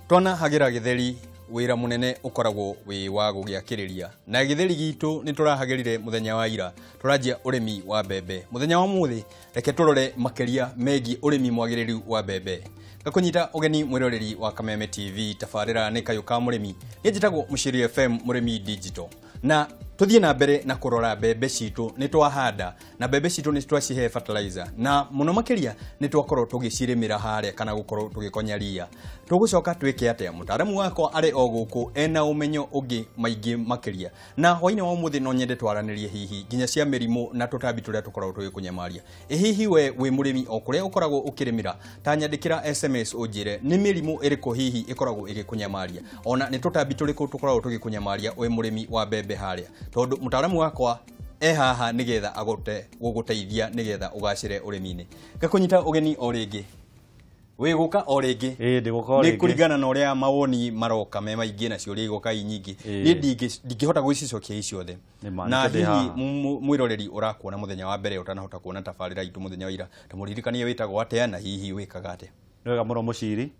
Twana hagira githeri wira munene ukoragwo wi wa gugiakiriria na githeri gitu ni turahagirire muthenya wa ira turanjia urimi wa mbembe muthenya wa muthi reke turore makiria megi urimi mwagiriru wa mbembe ngakunyita ugeni mwiroreri wa Kameme TV tabarira ni kayu ka murimi ni njitagwo Muciri FM Murimi Digital na tuthie na mbere na kurora mbembe citu ni twahanda na mbembe citu ni twacihe fertilizer na muno makiria ni twakorwo tugicirimira haria kana gukorwo tugikonya ria tugucoka twike atia mutaramu wakwa ari o guku ena umenyo ungi maingi makiria na hwaini wa umuthi no nyende twaranirie hihi nginya cia mirimu na tutambi turia tukoragwo tugikunyamaria hihi we wi murimi o kuria ukoragwo ukirimira ta nyandikira SMS unjire ni mirimu iriku hihi ikoragwo igikunyamaria ona ni tutambi turiku tukoragwo tugikunyamaria wi murimi wa mbembe haria tondu mutaramu wakwa e haha nigetha agote guguteithia nigetha ugacire urimi-ini ngakunyita ugeni o ringi wi guka o ringi ndiguka o ringi ni kuringana na uria mawoni maroka me maingi na ciuria igoka inyingi ni ndingihota gwicicokia ciothe na hihi mwiroreri urakuona muthenya wa mbere utanahota kuona tabarira itu muthenya wa ira tamuririkanie witagwo atia na hihi wikaga atia ni wega muno Muciri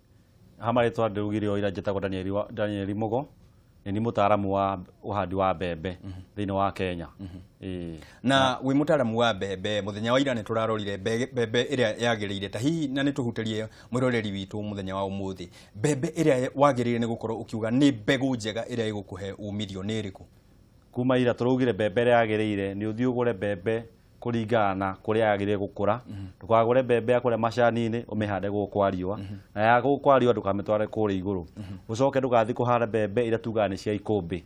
hama ritwa ndugire o ira njitagwo Daniel Mugo ni mutaaramu wa uhandi wa mbembe thiini wa Kenya. Na wi mutaaramu wa mbembe muthenya wa ira ni turarorire mbembe iria yagiriire ta hihi na ni tuhutirie mwiroreri witu muthenya wa umuthi mbembe iria wagiriire ni gukorwo ukiuga ni mbegu njega iria igukuhe umithio ni iriku kuma ira turaugire mbembe iria yagiriire ni uthii ugure mbembe kuringana na kuria yagiriire gukura ndukagure mbembe ya kuria macani-ini umihande guku kwa riua na ya guku kwa riua ndukamitware kuria iguru ucoke ndugathi kuhanda mbembe iria tugaga ni cia ikumbi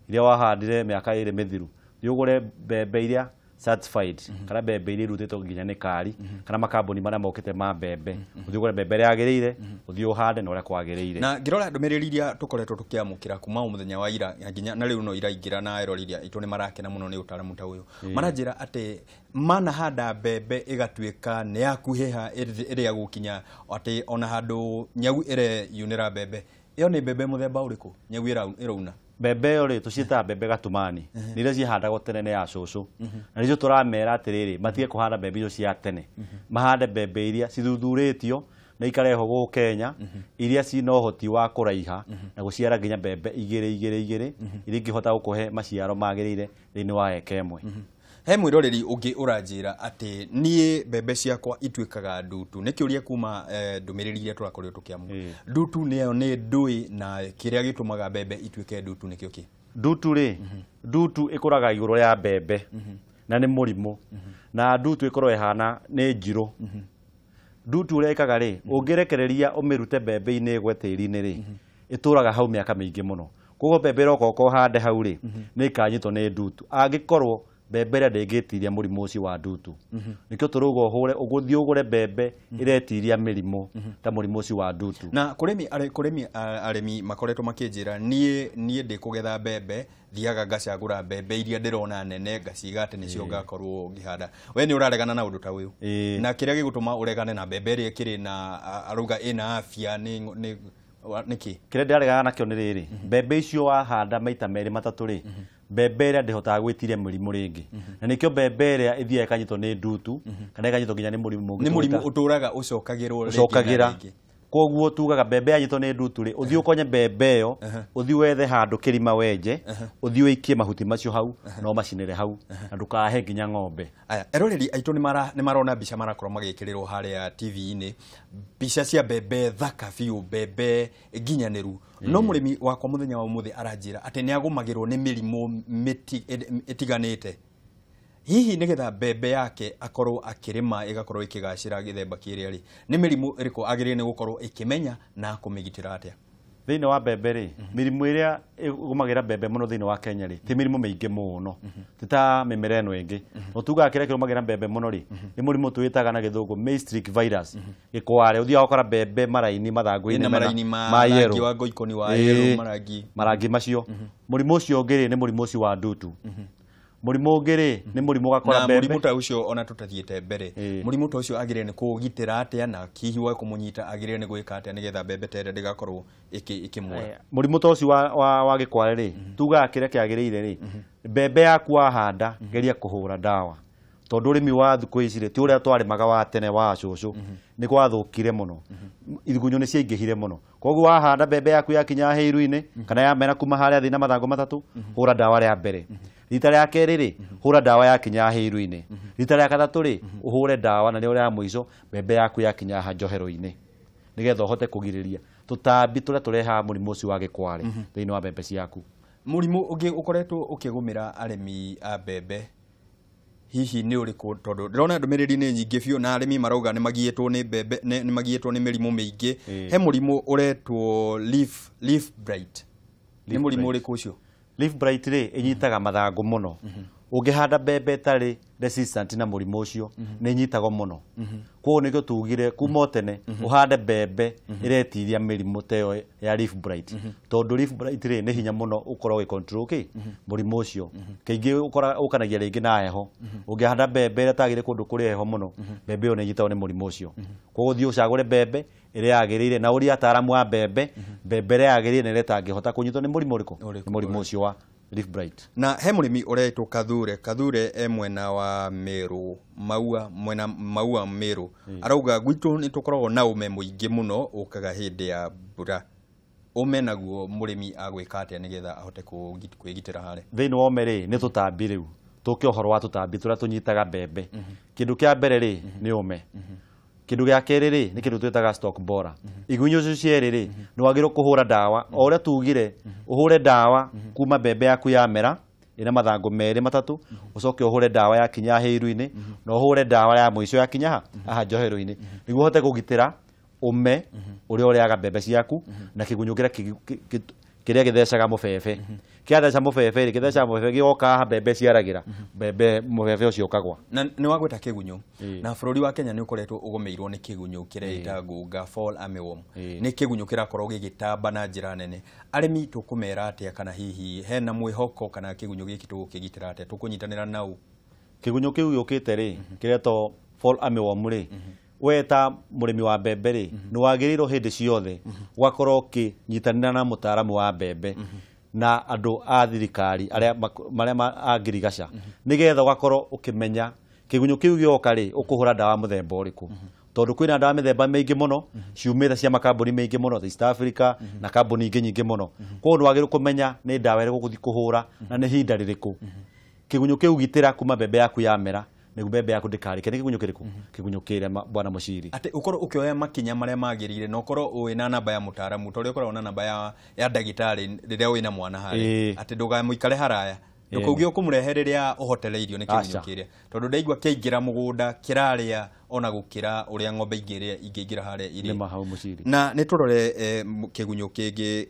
iria wahandire miaka iri mithiru thiĩ ugure mbembe iria certified kana mbembe iria irutĩtwo nginya nĩ kari kana makambuni marĩa mokĩte ma mbembe ũthiĩ ũgũre mbembe ĩrĩa yagĩrĩire ũthiĩ ũhande na ũrĩa kwagĩrĩire na ngĩrora ndũmĩrĩri iria tũkoretwo tũkĩamũkĩra kuma o mũthenya wa ira nginya na rĩu no iraingĩra na eroreri aitũ nĩ marakena mũno nĩ ũtaaramu ta ũyũ maranjĩra atĩ manahanda mbembe ĩgatuĩka nĩ yakuhĩha ĩrĩa gũkinya atĩ ona handũ nyau ĩreyunĩra mbembe ĩyo nĩ mbembe mũthemba ũrĩkũ nyau ĩrauna mbembe ĩyo rĩ tũciĩtaga mbembe gatumani nĩ iria cihandagwo tene nĩ ya cũcũ na nĩcio tũramera atĩrĩrĩ matige kũhanda mbembe icio cia tene mahande mbembe iria cithuthurĩtio na ikarehwo gũkũ Kenya iria cina ũhoti wa kũraiha na gũciara nginya mbembe igĩrĩ igĩrĩ igĩrĩ iria ingĩhota gũkũhe maciaro magĩrĩire thĩinĩ wa eka ĩmwe. He mwiroreri ũngĩ ũranjĩra atĩ niĩ mbembe ciakwa ituĩkaga ndutu nĩ kĩũria kuma ndũmĩrĩri iria tũrakorirwo tũkĩamũkĩra ndutu nĩyo nĩ ndũĩ na kĩrĩa gĩtũmaga mbembe ituĩke ndutu nĩkĩo kĩ ndutu rĩ ndutu ĩkũraga igũrũ rĩa mbembe na nĩ mũrimũ na ndutu ĩkorwo ĩhana nĩ njirũ ndutu ũrĩa ĩkaga rĩ ũngĩrekereria ũmĩrute mbembe-inĩ ĩgwe tĩri-inĩ rĩ ĩtũraga hau mĩaka mĩingĩ mũno koguo mbembe ĩroka ũhande hau rĩ nĩ ĩkanyitwo nĩ ndutu angĩkorwo mbembe ĩrĩa ndĩngĩtiria mũrimũ ũcio wa ndutu nĩkĩo tũrauga ũhũre ũgũthiĩ ũgũre mbembe ĩretiria mĩrimũ ta mũrimũ ũcio wa ndutu na kũrĩmi arĩmi makoretwo makĩnjĩra niĩ ndĩkũgetha mbembe thiaga ngacagũra mbembe iria ndĩrona nene ngaciga atĩ nĩcio ngakorwo ngĩhanda we nĩ ũraregana na ũndũ ta ũyũ na kĩrĩa gĩgũtũma ũregane na mbembe ĩrĩa ĩkĩrĩ na arauga ĩna afya nĩ nĩkĩ kĩrĩa ndĩraregana nakĩo nĩ rĩrĩ mbembe icio wahanda maita merĩ matatũ rĩ mbembe ĩrĩa ndĩhotaga gwĩtiria mũrimũ rĩngĩ na nĩkĩo mbembe ĩrĩa ĩthiaga ĩkanyitwo nĩ ndutu kana ĩkanyitwo nginya nĩ mũrimũ nĩ mũrimũ ũtũraga ũcokagĩrwo rĩngĩ na rĩngĩ koguo tugaga mbembe yanyitwo nĩ ndutu rĩ ũthiĩ ũkonye mbembe ĩyo ũthiĩ wethe handũ kĩrima wenje ũthiĩ ũikie mahuti macio hau na ũmacinĩre hau na ndũkahe nginya ng'ombe aya eroreri aitũ nĩ marona mbica marakorwo magĩkĩrĩrwo harĩa TV-inĩ mbica cia mbembe thaka biũ mbembe nginyanĩru no mũrĩmi wakwa mũthenya wa ũmũthĩ aranjĩra atĩ nĩ agũmagĩrwo nĩ mĩrimũ ĩtiganĩte hihi nĩgetha mbembe yake akorwo akĩrĩma ĩgakorwo ĩkĩgacĩra gĩthemba kĩrĩa rĩ nĩ mĩrimũ ĩrĩkũ agĩrĩire nĩ gũkorwo ĩkĩmenya na kũmĩgitĩra atĩa thĩinĩ wa mbembe rĩ mĩrimũ ĩrĩa ĩgũmagĩra mbembe mũno thĩinĩ wa Kenya rĩ ti mĩrimũ mĩingĩ mũno ti ta mĩmera ĩno ĩngĩ no tugaga kĩrĩa kĩrũmagĩra mbembe mũno rĩ nĩ mũrimũ twĩtaga na gĩthũngũ maize streak virus gĩkware ũthiaga ũkora mbembe maraini mathangũ-inĩ maraini ma rangi wa ngoikoni wa yellow marangi macio mũrimũ ũcio ũngĩ rĩ nĩ mũrimũ ũcio wa ndutu mũrimũ ũngĩ rĩ nĩ mũrimũ ũgakora mbembe na mũrimũ ta ũcio ona tũtathiĩte mbere mũrimũ ta ũcio agĩrĩire nĩ kũũgitĩra atĩa na hihi wa kũmũnyita agĩrĩire nĩ gwĩka atĩa nĩgetha mbembe ta ĩrĩa ndĩgakorwo ĩkĩmũra mũrimũ ta ũcio wa gĩkware rĩ tugaga kĩrĩa kĩagĩrĩire rĩ mbembe yaku wahanda geria kũhũra ndawa Tondũ ũrĩmi wa thikũ ici rĩ ti ũrĩa twarĩmaga wa tene wa cũcũ, nĩ gwathũkire mũno, igunyũ nĩ ciaingĩhire mũno. Koguo wahanda mbembe yaku yakinya hĩiru-inĩ kana yamera kuma harĩa thĩ na mathangũ matatũ, hũra ndawa rĩa mbere. Rita rĩa kerĩ rĩ, hũra ndawa yakinya hĩiru-inĩ. Rita rĩa gatatũ rĩ, ũhũre ndawa na nĩrĩo rĩa mũico mbembe yaku yakinya haha njohero-inĩ, nĩgetha ũhote kũgirĩrĩria tũtambi tũrĩa tũrehaga mũrimũ ũcio wa gĩkware thĩinĩ wa mbembe ciaku. Mũrimũ ũngĩ ũkoretwo ũkĩgũmĩra arĩmi a mbembe hihi nĩ ũrĩkũ? Tondũ ndĩrona ndũmĩrĩri nĩ nyingĩ biũ na arĩmi marauga nĩ magiĩtwo nĩ mbembe, nĩ magiĩtwo nĩ mĩrimũ mĩingĩ. He mũrimũ ũretwo leaf blight. Nĩ mũrimũ ũrĩkũ ũcio? Leaf blight rĩ ĩnyitaga mathangũ mũno. Ũngĩhanda mbembe ĩtarĩ resistant na mũrimũ ũcio nĩ ĩnyitagwo mũno. Koguo nĩkĩo tugire kuma o tene ũhande mbembe ĩretiria mĩrimũ ta ĩyo ya leaf blight. Tondũ leaf blight rĩ nĩ hinya mũno ũkorwo ũgĩ control kĩ mũrimũ ũcio. Kaingĩ ũkanagia rĩngĩ na heho. Ũngĩhanda mbembe ĩrĩa ĩtagĩrĩire kũndũ kũrĩ heho mũno, mbembe ĩyo nĩ ĩnyitagwo nĩ mũrimũ ũcio. Koguo thiĩ ũcagũre mbembe ĩrĩa yagĩrĩire na ũrie ataaramu a mbembe, mbembe ĩrĩa yagĩrĩire na ĩrĩa ĩtangĩhota kũnyitwo nĩ mũrimũ ũrĩkũ? Nĩ mũrimũ ũcio wa leaf blight. Na he mũrĩmi ũretwo Kathure, Kathure e mwena wa Meru, Maua, mwena Maua Meru. Arauga gwitũ nĩ tũkoragwo na ũme mũingĩ mũno ũkaga hĩndĩ ya mbura. Ũme naguo mũrĩmi agwĩka atĩa nĩgetha ahote kwĩgitĩra harĩa? Thĩinĩ wa ũme rĩ nĩ tũtambi rĩu. Tũke ũhoro wa tũtambi tũrĩa tũnyitaga mbembe. Kĩndũ kĩa mbere rĩ nĩ ũme. Kĩndũ gĩa kerĩ rĩ nĩ kĩndũ twĩtaga stalk borer. Igunyũ icio cierĩ rĩ nĩ wagĩrĩirwo kũhũra ndawa o ũrĩa tugire, ũhũre ndawa kuma mbembe yaku yamera ĩna mathangũ merĩ matatũ, ũcoke ũhũre ndawa yakinya hĩiru-inĩ na ũhũre ndawa ya mũico yakinya ha haha njohero-inĩ, nĩguo ũhote kũgitĩra ũme ũrĩa ũrĩaga mbembe ciaku na kĩgunyũ kĩrĩa gĩthecaga mũbebe. Kĩatheca mũbebe rĩ, gĩthecaga mũbebe gĩgoka haha mbembe ciaragĩra, mbembe mũbebe ũcio ũkagwa. Na nĩ wagweta kĩgunyũ. Na bũrũri wa Kenya nĩ ũkoretwo ũgũmĩirwo nĩ kĩgunyũ kĩrĩa gĩtagwo ngũnga fall armyworm. Nĩ kĩgunyũ kĩrakorwo gĩgĩtamba na njĩra nene. Arĩmi tũkũmera atĩa, kana hihi hena mwĩhoko kana kĩgunyũ gĩkĩ tũgũkĩgitĩra atĩa? Tũkũnyitanĩra nau? Kĩgunyũ kĩu gĩũkĩte rĩ, kĩretwo fall armyworm rĩ, we ta mũrĩmi wa mbembe rĩ, nĩ wagĩrĩirwo hĩndĩ ciothe ũgakorwo ũkĩnyitanĩra na mũtaaramu wa mbembe na andũ a thirikari arĩa marĩa a ngirigaca, nĩgetha ũgakorwo ũkĩmenya kĩgunyũ kĩu gĩoka rĩ ũkũhũra ndawa mũthemba ũrĩkũ. Tondũ kwĩna ndawa mĩthemba mĩingĩ mũno ciumĩte cia makambuni maingĩ mũno ta East Africa na kambuni ingĩ nyingĩ mũno. Koguo nĩ wagĩrĩirwo kũmenya nĩ ndawa ĩrĩkũ ũgũthiĩ kũhũra na nĩ ihinda rĩrĩkũ. Kĩgunyũ kĩu gitĩra kuma mbembe yaku yamera nĩguo mbembe yaku ndĩkarĩke. Nĩ kĩgunyũ kĩrĩkũ? Kĩgunyũ kĩrĩa bwana Mũciri. Atĩ ũkorwo ũkĩoya makinya marĩa magĩrĩire na ũkorwo wĩna namba ya mũtaaramu, ta ũrĩa ũkoragwo na namba ya ndagĩtarĩ rĩrĩa wĩna mwana harĩa. Atĩ ndũkamũikare haraya. Ndũkauge ũkũmũrehe rĩrĩa ũhotereirio nĩ kĩgunyũ kĩrĩa. Tondũ ndaigua kĩaingĩra mũgũnda kĩrarĩa ona gũkĩra ũrĩa ng'ombe ingĩingĩra harĩa irĩ. Nĩ ma hau Mũciri. Na nĩ tũrore kĩgunyũ kĩngĩ,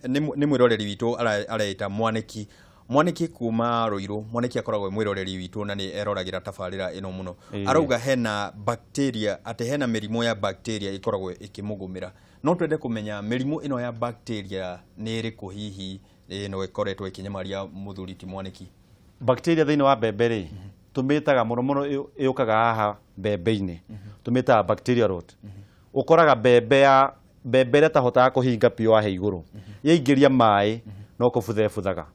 nĩ mwĩroreri witũ areita Mwaniki. Mwaniki kuma Ruiru, Mwaniki akoragwo e mwĩroreri witũ na nĩ eroragĩra tabarĩra ĩno mũno. Arauga hena bacteria, atĩ hena mĩrimũ ya bacteria ĩkoragwo ĩkĩmũgũmĩra. No twende kũmenya mĩrimũ ĩno ya bacteria nĩ ĩrĩkũ hihi ĩno ĩkoretwo ĩkĩnyamaria mũthuri ti Mwaniki? Bacteria thĩinĩ wa mbembe rĩ, tũmĩtaga mũno mũno ĩũkaga haha mbembe-inĩ. Tũmĩtaga bacteria rot. Ũkoraga mbembe ya mbembe ĩrĩa ĩtahotaga kũhinga biũ haha igũrũ, yaingĩria maĩ no kũbutha ĩbuthaga.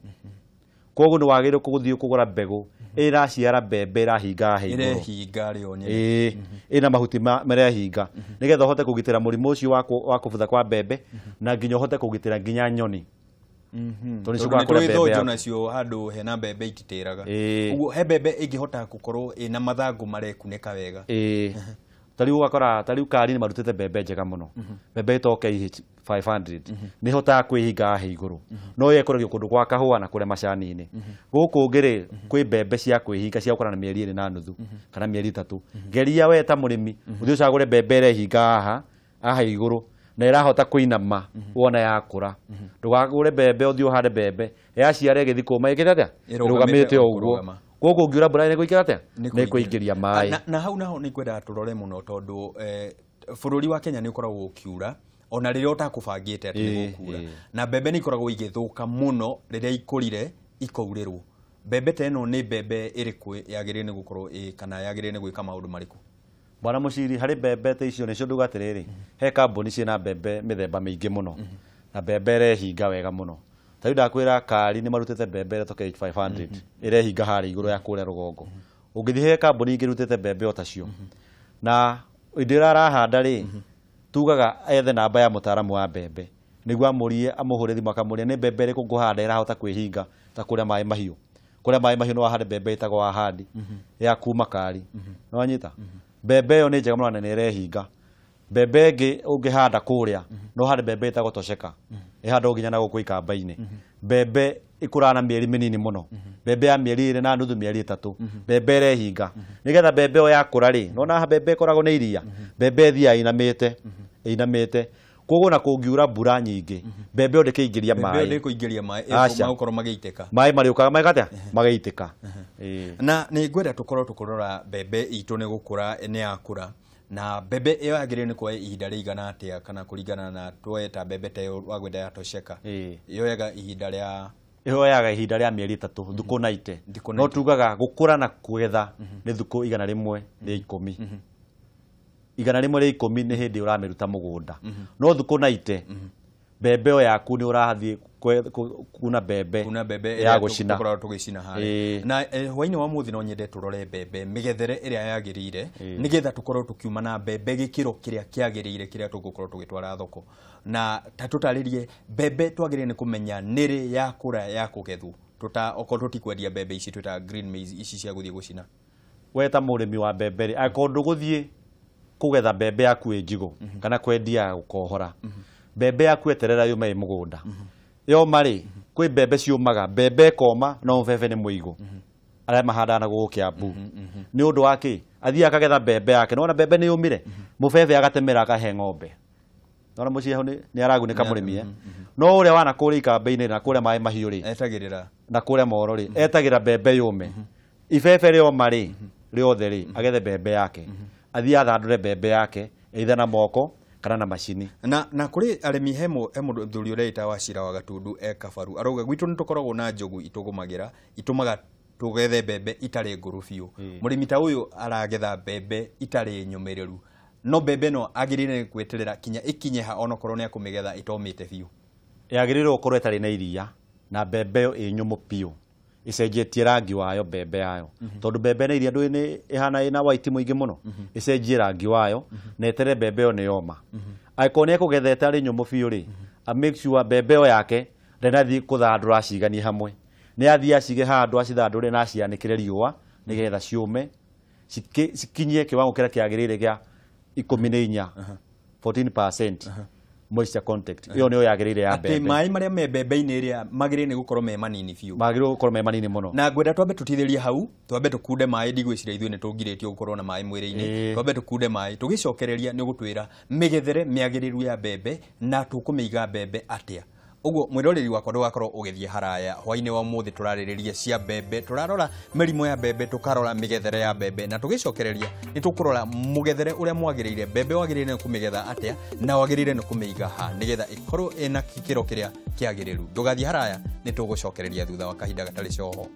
Koguo nĩ wagĩrĩirwo gũthiĩ kũgũra mbegũ ĩraciara mbembe ĩrahinga haha igũrũ. Ĩrehinga rĩo nyene. Ĩna mahuti marehinga, nĩgetha ũhote kũgitĩra mũrimũ ũcio wa kũbutha kwa mbembe na nginya ũhote kũgitĩra nginya nyoni. Tondũ nĩ ciũkaga kũrĩa mbembe yaku. Nacio handũ hena mbembe ititĩraga. Ũguo he mbembe ĩngĩhota gũkorwo ĩna mathangũ marekunĩka wega. Ta rĩu ũgakora, ta rĩu Kari nĩ marutĩte mbembe njega mũno. Mbembe ĩtagwo KH 500. Nĩ ĩhotaga kwĩhinga haha igũrũ. No yo ĩkũragio kũndũ gwa kahũa na kũrĩa macani-inĩ. Gũkũ ũngĩ rĩ, kwĩ mbembe cia kwĩhinga cia gũkũra na mĩeri 2.5 kana mĩeri 3. Geria we ta mũrĩmi, ũthiĩ ũcagũre mbembe ĩrehinga haha igũrũ na ĩrahota kũinama wona yakũra. Ndũgagũre mbembe ũthiĩ ũhande mbembe yaciara ĩgĩthiĩ kũma ĩkĩte atĩa? Ĩrũgamĩte o ũguo. Koguo ũngiura mbura nĩ gũikara atĩa? Nĩ kũingĩria maĩ. Na hau naho nĩ ngwendaga tũrore mũno tondũ bũrũri wa Kenya nĩ ũkoragwo ũkiura ona rĩrĩa ũtakũbangĩte atĩ nĩ gũkura. Na mbembe nĩ ikoragwo igĩthũka mũno rĩrĩa ikũrire ikaurĩrwo. Mbembe ta ĩno nĩ mbembe ĩrĩkũ yagĩrĩire nĩ gũkorwo kana yagĩrĩire nĩ gwĩka maũndũ marĩkũ? Bwana Mũciri, harĩ mbembe ta icio nĩcio nduga atĩrĩrĩ, he kambuni ciĩna mbembe mĩthemba mĩingĩ mũno na mbembe ĩrehinga wega mũno. Ta rĩu ndakwĩra Kari nĩ marutĩte mbembe ĩretwo KH 500 ĩrehinga harĩa igũrũ ya kũrĩa rũgongo. Ũngĩthiĩ he kambuni ingĩ irutĩte mbembe o tacio. Na hĩndĩ ĩrĩa arahanda rĩ, tugaga ethe namba ya mũtaaramu wa mbembe nĩguo amũrie, amũhũre thimũ akamũria nĩ mbembe ĩrĩkũ ngũhanda ĩrahota kwĩhinga ta kũrĩa maĩ mahiũ. Kũrĩa maĩ mahiũ no wahande mbembe ĩtagwo ahandi ya kuma kari. Nĩ wanyita? Mbembe ĩyo nĩ njega mũno na nĩ ĩrehinga. Mbembe ĩngĩ ũngĩhanda kũrĩa no ũhande mbembe ĩtagwo tosheka, ĩhandagwo nginya na gũkũ ikamba-inĩ. Mbembe ikũraga na mĩeri mĩnini mũno, mbembe ya mĩeri 2.5, mĩeri 3, mbembe ĩrehinga. Nĩgetha mbembe ĩyo yakũra rĩ, nĩwona mbembe ĩkoragwo na iria, mbembe ĩthiaga ĩinamĩte, ĩinamĩte. Koguo na kũngiura mbura nyingĩ, mbembe ĩyo ndĩkĩingĩria Mbembe ĩyo maĩ. ndĩkũingĩria maĩ, Aca. magũkorwo magĩitĩka. Maĩ marĩũkaga magatea magĩitĩka. Na nĩ ngwenda tũkorwo tũkĩrora mbembe itũ nĩ gũkũra, nĩ yakũra, na mbembe ĩyo yagĩrĩire nĩ kuoya ihinda rĩigana atĩa, kana kũringana na tuoye ta mbembe ta ĩyo wagwenda ya tosheka, yoyaga ihinda rĩa Ĩyoyaga ihinda rĩa mĩeri 3, thukũ 90. Thikũ No 90. tugaga gũkũra na kũgetha nĩ thukũ 110. 110 nĩ hĩndĩ ũramĩruta mũgũnda. No thukũ 90 mbembe ĩyo yaku nĩ ũrathiĩ kuna mbembe kuna mbembe ya ĩrĩa gũcina. tũkoragwo tũgĩcina harĩa. Na hwaĩ-inĩ wa mũthĩ no nyende tũrore mbembe mĩgethere ĩrĩa yagĩrĩire, nĩgetha tũkorwo tũkiuma na mbembe gĩkĩro kĩrĩa kĩagĩrĩire kĩrĩa tũgũkorwo tũgĩtwara thoko. Na ta tũtarĩrie mbembe twagĩrĩire nĩ kũmenya nĩrĩ yakũra ya kũgethwo, okorwo tũtikwendia mbembe ici twĩtaga green maize ici cia gũthiĩ gũcina. We ta mũrĩmi wa mbembe rĩ, angĩkorwo ndũgũthiĩ kũgetha mbembe yaku ĩ njigũ kana kwendia ya gũkohora, mbembe yaku eterera yũme ĩ mũgũnda. Yoma rĩ, kwĩ mbembe ciũmaga, mbembe ĩkoma no mũbebe nĩ mũigũ. Arĩa mahandaga na gũkũ Kiambu. Nĩ ũndũ wa kĩ? Athiĩ akagetha mbembe yake, nĩwona mbembe nĩ yũmire, mũbebe agatemera akahe ng'ombe. Nĩwona mũciĩ hau nĩ aragunĩka mũrĩmi, No ũrĩa wana kũrĩa ikamba-inĩ na kũrĩa maĩ mahiũ rĩ, Etagĩrĩra. na kũrĩa moro rĩ, etagĩra mbembe yũme. Ibebe rĩoma rĩ, rĩothe rĩ, agethe mbembe yake. Athiĩ athandũre mbembe yake, either na moko kana na macini. Na kũrĩ arĩmi, he mũthuri ũreita Wachira wa Gatundu e Kabaru, arauga gwitũ nĩ tũkoragwo na njogu itũgũmagĩra, itũmaga tũgethe mbembe itarĩ ngũrũ biũ. Mũrĩmi ta ũyũ aragetha mbembe itarĩ nyũmĩrĩru, no mbembe ĩno agĩrĩire nĩ gweterera kinya ĩkinye ha onokorwo nĩ akũmĩgetha ĩtomĩte biũ. Yagĩrĩirwo gũkorwo ĩtarĩ na iria na mbembe ĩyo ĩ nyũmũ biũ, ĩcenjetie rangi wayo mbembe yayo. Tondũ mbembe na iria ndũĩ nĩ ĩhana ĩna white mũingĩ mũno, ĩcenjie rangi wayo na etere mbembe ĩyo nĩ yoma. Angĩkorwo nĩ ekũgetha ĩtarĩ nyũmũ biũ rĩ, a make sure mbembe ĩyo yake ndanathiĩ kũthandũra aciganie hamwe. Nĩ athiĩ acige handũ acithandũre na acianĩkĩre riũa nĩgetha ciũme, cikinyie kĩwango kĩrĩa kĩagĩrĩire gĩa 14, 14% moisture content. Ĩyo nĩyo yagĩrĩire ya Atĩ mbembe. maĩ marĩa me mbembe-inĩ ĩrĩa magĩrĩire nĩ gũkorwo me manini biũ. Magĩrĩirwo gũkorwo me manini mũno. Na ngwenda twambe tũtithĩrie hau, twambe tũkunde maĩ, ndigwĩciria ithuĩ nĩ tũngirĩtio gũkorwo na maĩ mwĩrĩ-inĩ. Twambe tũkunde maĩ, tũgĩcokereria nĩ ũgũtwĩra mĩgethere mĩagĩrĩru ya mbembe na tũkũmĩiga mbembe atĩa. Ũguo mwĩroreri wakwa ndũgakorwo ũgĩthiĩ haraya. Hwaĩ-inĩ wa ũmũthĩ tũrarĩrĩria cia mbembe, tũrarora mĩrimũ ya mbembe, tũkarora mĩgethere ya mbembe, na tũgĩcokereria nĩ tũkũrora mũgethere ũrĩa mwagĩrĩire, mbembe wagĩrĩire nĩ kũmĩgetha atĩa na wagĩrĩire nĩ kũmĩiga ha nĩgetha ĩkorwo ĩna gĩkĩro kĩrĩa kĩagĩrĩru. Ndũgathiĩ haraya, nĩ tũgũcokereria thutha wa kahinda gatarĩ coho.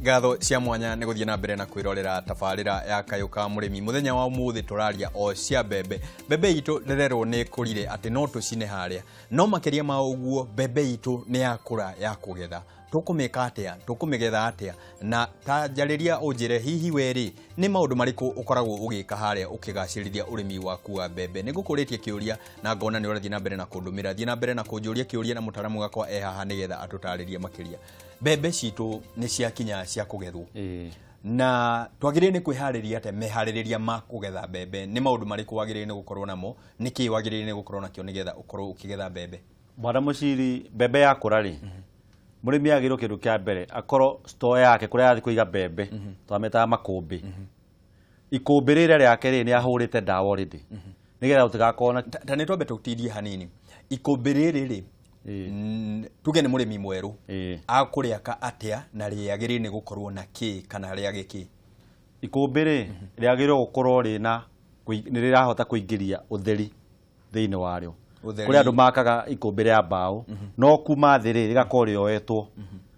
Ngatho cia mwanya nĩ gũthiĩ na mbere na kwĩrorera tabarĩra ya Kayũ ka Mũrĩmi. Mũthenya wa ũmũthĩ tũraria o cia mbembe. Mbembe itũ ndĩrerwo nĩ ĩkũrire atĩ no tũcine harĩa, no makĩria ma ũguo mbembe itũ nĩ yakũra ya kũgetha. Tũkũmĩka atĩa? Tũkũmĩgetha atĩa? Na ta njarĩria ũnjĩre hihi we rĩ, nĩ maũndũ marĩkũ ũkoragwo ũgĩka harĩa ũkĩgacĩrithia ũrĩmi waku wa mbembe? Nĩ ngũkũrĩtie kĩũria na ngona nĩ ũrathiĩ na mbere na kũndũmĩra. Thiĩ na mbere na kũnjũria kĩũria na mũtaaramu wakwa e haha nĩgetha atũtarĩrie makĩria. Mbembe citũ nĩ ciakinya cia kũgethwo. Na twagĩrĩire nĩ kwĩharĩria atĩa? Meharĩrĩria ma kũgetha mbembe nĩ maũndũ marĩkũ wagĩrĩire nĩ gũkorwo namo? Nĩ kĩĩ wagĩrĩire nĩ gũkorwo nakĩo nĩgetha ũkorwo ũkĩgetha mbembe? Bwana Mũciri, mbembe yakũra rĩ, mũrĩmi agĩrĩirwo kĩndũ kĩa mbere akorwo store yake kũrĩa arathiĩ kũiga mbembe, twamĩtaga makũmbĩ. Ikũmbĩ rĩrĩa rĩake rĩ, nĩ ahũrĩte ndawa already nĩgetha gũtigakorwo na Ta nĩ twambe tũtindie hanini. Ikũmbĩ rĩrĩ rĩ, tuge nĩ mũrĩmi mwerũ, akũrĩaka atĩa na rĩagĩrĩire nĩ gũkorwo na kĩ kana rĩage kĩ? Ikũmbĩ rĩ, rĩagĩrĩirwo gũkorwo rĩna nĩ rĩrahota kũingĩria ũtheri thĩinĩ warĩo. Ũtheri. Kũrĩ andũ makaga ikũmbĩ rĩa mbaũ, no kuma thĩ rĩ, rĩgakorwo rĩoetwo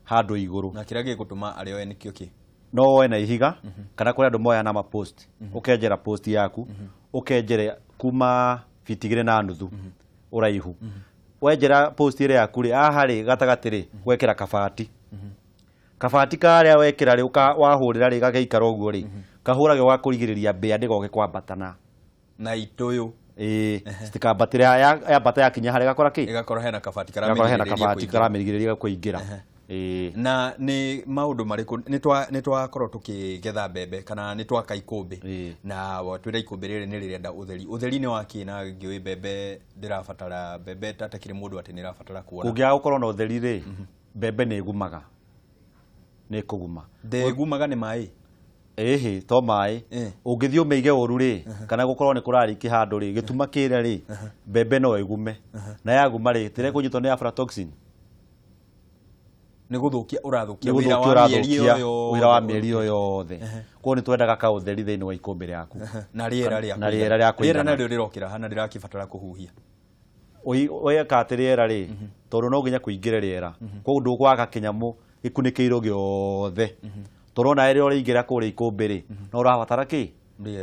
handũ igũrũ. Na kĩrĩa gĩgũtũma arĩoe nĩkĩo kĩ? No woe na ihiga, kana kũrĩ andũ moyaga na ma post. Ũkenjera post yaku, ũkenjera kuma fiti 2.5 ũraihu. Wenjera post ĩrĩa yaku rĩ, haha rĩ gatagatĩ rĩ, gwekĩra kabati. Kabati karĩa wekĩra rĩ, wahũrĩra rĩ gagaikara ũguo rĩ, kahũragwo ga kũrigĩrĩria mbĩa ndĩgoke kwambatana. Na itũyũ. Ĩĩ, citikambatĩre yambata yakinya harĩa gakora kĩ? Ĩgakorwo hena kabati Gakorwo hena kabati karamĩrigĩrĩria kũingĩra. Ĩĩ. Na nĩ maũndũ marĩkũ nĩ twakorwo tũkĩgetha mbembe kana nĩ twaka ikũmbĩ na watwĩra ikũmbĩ rĩrĩ nĩ rĩrenda ũtheri. Ũtheri nĩ wakĩ na ngĩũĩ mbembe ndĩrabatara mbembe tatakĩrĩ mũndũ atĩ nĩ ĩrabatara kuona. Kũngĩaga gũkorwo na ũtheri rĩ, mbembe nĩ ĩgumaga. Nĩ ĩkũguma. Ndĩgumaga nĩ maĩ? Ĩhĩ, to maĩ. Ũngĩthiĩ ũmĩige ũru rĩ, kana gũkorwo nĩ kũrariki handũ rĩ, gĩtuma kĩrĩa rĩ, mbembe no ĩgume. Na yaguma rĩ, tĩrĩa kũnyitwo nĩ aflatoxin. Nĩ gũthũkia ũrathũkia wĩra wa mĩeri ĩyo yothe. Koguo nĩ twendaga kaũtheri thĩinĩ wa ikũmbĩ rĩaku. Na rĩera rĩa Na rĩera rĩa kũigana. Rĩera narĩo rĩrokĩra hana rĩrakĩbatara kũhuhia. Weka atĩ rĩera rĩ, tondũ no nginya kũingĩre rĩera. Koguo ndũgwaka kĩnyamũ gĩkunĩkĩirwo gĩothe. Tondũ ona rĩrĩa ũraingĩra kũrĩa ikũmbĩ rĩ, no ũrabatara kĩ?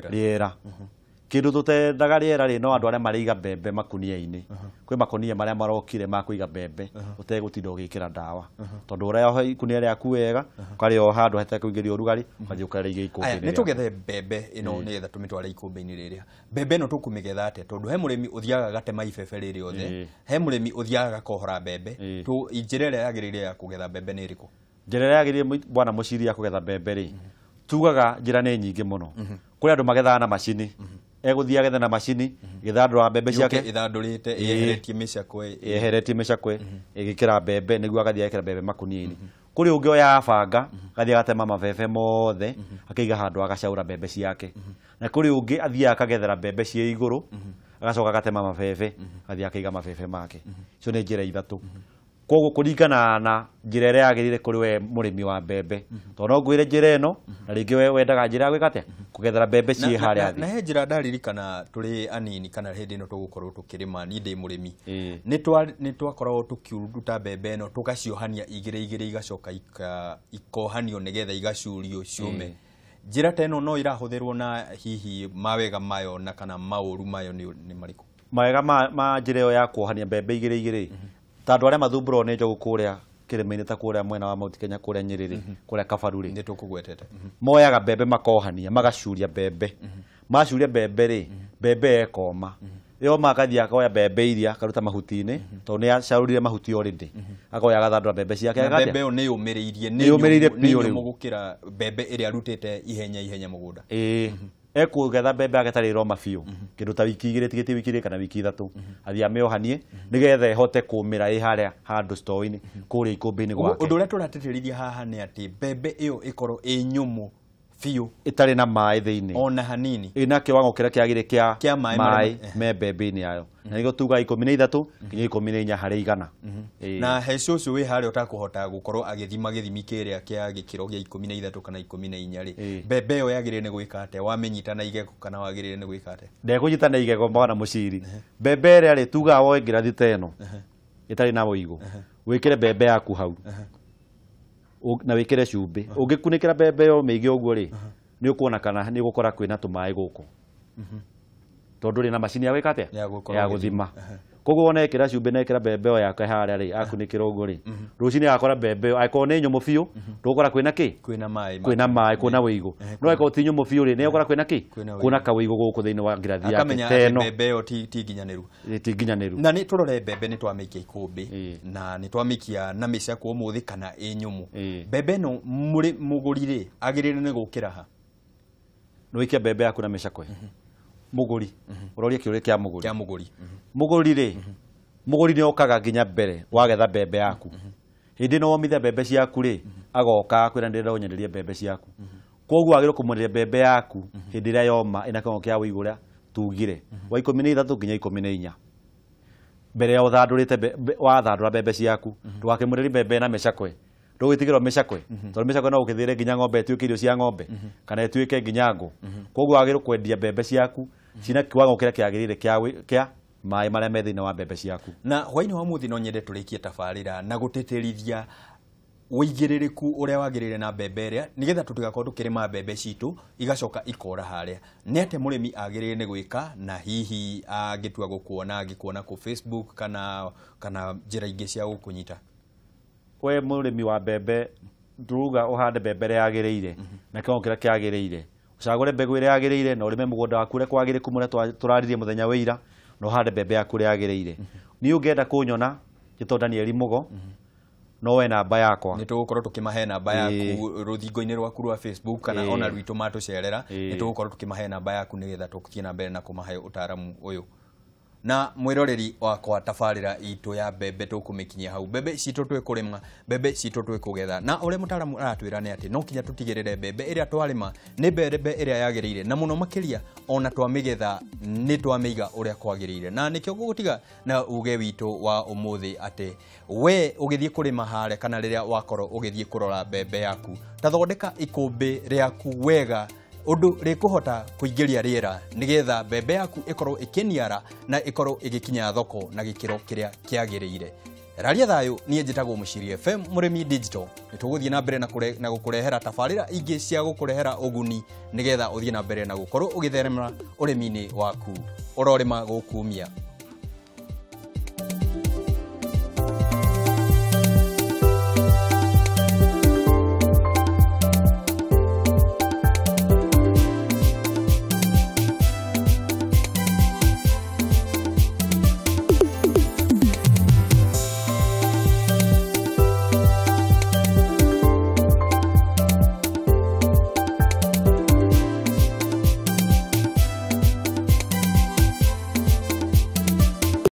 Rĩera. Kĩndũ tũtendaga rĩera rĩ, no andũ arĩa maraiga mbembe makunia-inĩ. Kwĩ makunia marĩa marokire ma kũiga mbembe ũtegũtinda ũgĩkĩra ndawa. Tondũ ũraoha ikunia rĩaku wega, ũkarĩoha handũ hatekũingĩria ũrugarĩ, ũgathiĩ ũkarĩiga ikũmbĩ-inĩ. Nĩ tũgethe mbembe ĩno nĩgetha tũmĩtware ikũmbĩ-inĩ rĩrĩa. Mbembe ĩno tũkũmĩgetha atĩa? Tondũ he mũrĩmi ũthiaga agatema ibebe rĩrĩ rĩothe, he mũrĩmi ũthiaga agakohora mbembe. Njĩra ĩrĩa yagĩrĩire ya kũgetha mbembe nĩ ĩrĩkũ? Njĩra ĩrĩa yagĩrĩire bwana Mũciri ya kũgetha mbembe rĩ, tugaga njĩra nĩ nyingĩ mũno. Kũrĩ andũ magethaga na macini. Egũthiĩ agethe na macini, gĩthandũra mbembe ciake. Ĩthandũrĩte, ĩeheretie mĩcakwe. Ĩeheretie mĩcakwe, ĩgĩkĩra mbembe nĩguo agathiĩ agekĩra mbembe makunia-inĩ. Kũrĩ ũngĩ oyaga banga, agathiĩ agatema mabebe mothe, akaiga handũ agacaũra mbembe ciake. Na kũrĩ ũngĩ athiaga akagethera mbembe ciĩ igũrũ, agacoka agatema mabebe, agathiĩ akaiga mabebe make. Icio nĩ njĩra ithatũ. Koguo kũringana na njĩra ĩrĩa yagĩrĩire kũrĩ we mũrĩmi wa mbembe. Tondũ no ngwĩre njĩra ĩno, na rĩngĩ we wendaga njĩra ya gwĩka atĩa? Kũgethera mbembe ciĩ harĩa thĩ. Na he njĩra ndaririkana tũrĩ anini kana hĩndĩ ĩno tũgũkorwo tũkĩrĩma, niĩ ndĩ mũrĩmi. Nĩ twakoragwo tũkĩruta mbembe ĩno tũgaciohania igĩrĩ igĩrĩ igacoka ikohanio nĩgetha igacurio ciũme. Njĩra ta ĩno no ĩrahũthĩrwo na hihi mawega mayo na kana maũru mayo nĩ marĩkũ? Mawega ma njĩra ĩyo ya kuohania mbembe igĩrĩ igĩrĩ, ta andũ arĩa mathumbũragwo nĩ njogu kũrĩa kĩrĩma-inĩ ta kũrĩa mwena wa Mount Kenya kũrĩa Nyĩrĩ rĩ, kũrĩa Kabaru rĩ, nĩ tũkũgwetete. Moyaga mbembe makohania, magacuria mbembe. Macuria mbembe rĩ, mbembe ĩkoma. Yoma agathiĩ akoya mbembe iria akaruta mahuti-inĩ, tondũ nĩ acarũrire mahuti already. Akoya agathandũra mbembe ciake. Na mbembe ĩyo nĩ yũmĩrĩirie, nĩ yũmĩrĩirie biũ rĩu gũkĩra mbembe ĩrĩa arutĩte ihenya ihenya mũgũnda. Ĩĩ. Ekũgetha mbembe yake ĩtarĩ ĩroma biũ, kĩndũ ta wiki igĩrĩ tigĩtie wiki igĩrĩ kana wiki ithatũ, athiĩ amĩohanie nĩgetha ĩhote kũmĩra ĩ harĩa handũ store-inĩ kũrĩa ikũmbĩ-inĩ gwake. Ũndũ ũrĩa tũratĩtĩrithia haha nĩ atĩ mbembe ĩyo ĩkorwo ĩ nyũmũ biũ, ĩtarĩ na maĩ thĩinĩ ona hanini, ĩna kĩwango kĩrĩa kĩagĩrĩire kĩa maĩ me mbembe-inĩ yayo. Na nĩguo tugaga 13 nginya 14 harĩ igana. Na he cũcũ wĩ harĩa ũtakũhota gũkorwo agĩthima gĩthimi kĩrĩa kĩa gĩkĩro gĩa 13 kana 14 rĩ, mbembe ĩyo yagĩrĩire nĩ gwĩka atĩa? Wamĩnyita na igego kana wagĩrĩire nĩ gwĩka atĩa? Ndekũnyita na igego bwana Mũciri. Mbembe ĩrĩa rĩ, tugaga woe ngirathi ta ĩno ĩtarĩ na ũigũ, wĩkĩre mbembe yaku hau na wĩkĩre cumbĩ. Ũngĩkunĩkĩra mbembe ĩyo mĩige ũguo rĩ, nĩ ũkuona kana nĩ ũgũkora kwĩna tũmaĩ gũkũ. Tondũ rĩ na macini ya gwĩka atĩa? Ya gũthima. Koguo wona ekĩra cumbĩ na ekĩra mbembe ĩyo yake harĩa rĩ, akunĩkĩra ũguo rĩ, rũcinĩ agakora mbembe ĩyo angĩkorwo nĩ nyũmũ biũ, ndũgũkora kwĩna kĩ? Kwĩna maĩ. Kwĩna maĩ, kwĩna wĩigũ. No angĩkorwo ti nyũmũ biũ rĩ, nĩ ũgũkora kwĩna kĩ? Kwĩna kawĩigũ gũkũ thĩinĩ wa ngirathi yake. Akamenya atĩ mbembe ĩyo ti nginyanĩru. Ti nginyanĩru. Na nĩ tũrore mbembe nĩ twamĩikia ikũmbĩ na nĩ twamĩikia na mĩcakwo ũmũthĩ kana ĩ nyũmũ. Mbembe ĩno mũgũri rĩ, agĩrĩire nĩ gũkĩra ha? Nĩ wĩikie mbembe yaku na mĩcakwe. Mũgũri, ũroria kĩũria kĩa mũgũri. Kĩa mũgũri. Mũgũri rĩ, mũgũri nĩ okaga nginya mbere wagetha mbembe yaku. Hĩndĩ ĩno womithia mbembe ciaku rĩ, agoka akwĩra ndĩrenda ũnyenderie mbembe ciaku. Koguo wagĩrĩirwo kũmwenderia mbembe yaku hĩndĩ ĩrĩa yoma ĩna kĩwango kĩa ũigũ ũrĩa tugire, wa 13 nginya 14. Mbere ya ũthandũrĩte, wathandũra mbembe ciaku, ndũgakĩmwenderie mbembe na mĩcakwe. Ndũgwĩtigĩrwo mĩcakwe, tondũ mĩcakwe no ũkĩthĩre nginya ng'ombe ĩtuĩke irio cia ng'ombe kana ĩtuĩke nginya ngũ. Koguo wagĩrĩirwo kwendia mbembe ciaku cina kiwango kĩrĩa kĩagĩrĩire kĩa maĩ marĩa me thĩinĩ wa mbembe ciaku. Na hwaĩ-inĩ wa mũthĩ no nyende tũrĩkie tabarĩra na gũtĩtĩrithia Ũigĩrĩrĩku ũrĩa wagĩrĩire na mbembe ĩrĩa, nĩgetha tũtigakorwo tũkĩrĩma mbembe citũ igacoka ikora harĩa. Nĩ atĩa mũrĩmi agĩrĩire nĩ gwĩka, na hihi angĩtua gũkuona, angĩkuona kũ Facebook kana njĩra ingĩ cia gũkũnyita? We mũrĩmi wa mbembe, ndũruga ũhande mbembe ĩrĩa yagĩrĩire na kĩwango kĩrĩa kĩagĩrĩire, ũcagũre mbegũ ĩrĩa yagĩrĩire na ũrĩme mũgũnda waku ũrĩa kwagĩrĩku mũrĩa tũraririe mũthenya wa ira, na ũhande mbembe yaku ũrĩa yagĩrĩire. Niĩ ũngĩenda kũnyona, njĩtwo Daniel Mugo, no we namba yakwa. Nĩ tũgũkorwo tũkĩmahe namba yaku rũthingo-inĩ rwaku rwa Facebook kana ona rwitũ matũcerera, nĩ tũgũkorwo tũkĩmahe namba yaku nĩgetha tũthiĩ na mbere na kũmahe ũtaaramu ũyũ. Na mwĩroreri wakwa, tabarĩra itũ ya mbembe tũkũmĩkinyia hau. Mbembe citũ twĩkũrĩma, mbembe citũ twĩkũgetha, na ũrĩa mũtaaramu aratwĩra nĩ atĩ no kinya tũtigĩrĩre mbembe ĩrĩa twarĩma nĩ mbembe ĩrĩa yagĩrĩire, na mũno makĩria ona twamĩgetha nĩ twamĩiga ũrĩa kwagĩrĩire. Na nĩkĩo ngũgũtiga na uge witũ wa ũmũthĩ atĩ we ũgĩthiĩ kũrĩma harĩa kana rĩrĩa wakorwo ũgĩthiĩ kũrora mbembe yaku, ta thondeka ikũmbĩ rĩaku wega ũndũ rĩkũhota kũingĩria rĩera, nĩgetha mbembe yaku ĩkorwo ĩkĩniara na ĩkorwo ĩgĩkinya thoko na gĩkĩro kĩrĩa kĩagĩrĩire. Raria thayũ, niĩ njĩtagwo Mũciri FM Mũrĩmi Digital. Nĩ tũgũthiĩ na mbere na gũkũrehera tabarĩra ingĩ cia gũkũrehera ũguni, nĩgetha ũthiĩ na mbere na gũkorwo ũgĩtherema ũrĩmi-inĩ waku. Ũrorĩma gũkumia.